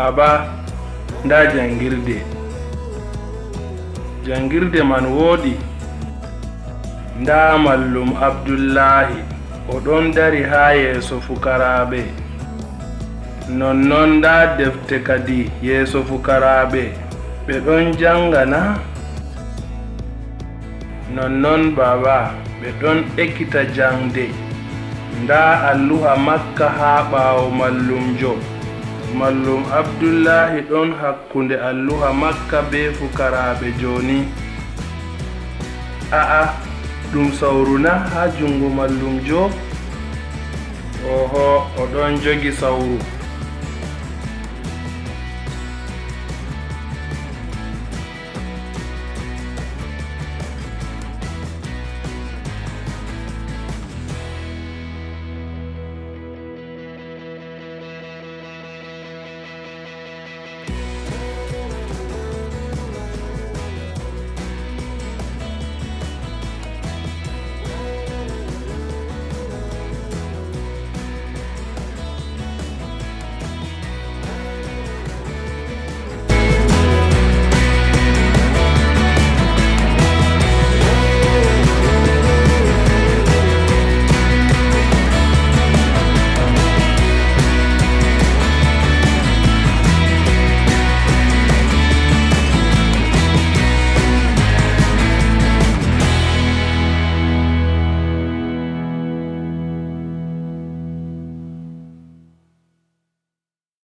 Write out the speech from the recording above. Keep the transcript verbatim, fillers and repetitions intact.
Baba, ndaa janngirde. Janngirde man wooɗi. Ndaa Mallum Abdullaahi, o ɗon dari haa yeeso fukaraaɓe. Nonnon ndaa defte kadi yeeso fukaraaɓe. Ɓe ɗon jannga na? Nonnon, Baaba, ɓe ɗon ekkita jaŋde. Ndaa alluha makka haa ɓaawo mallumjo. Mallum Abdullaahi ɗon hakkunde alluha makka bee fukaraaɓe jooni. A'a, ɗum sawru na haa juŋngo mallumjo? Oho, o ɗon jogi sawru.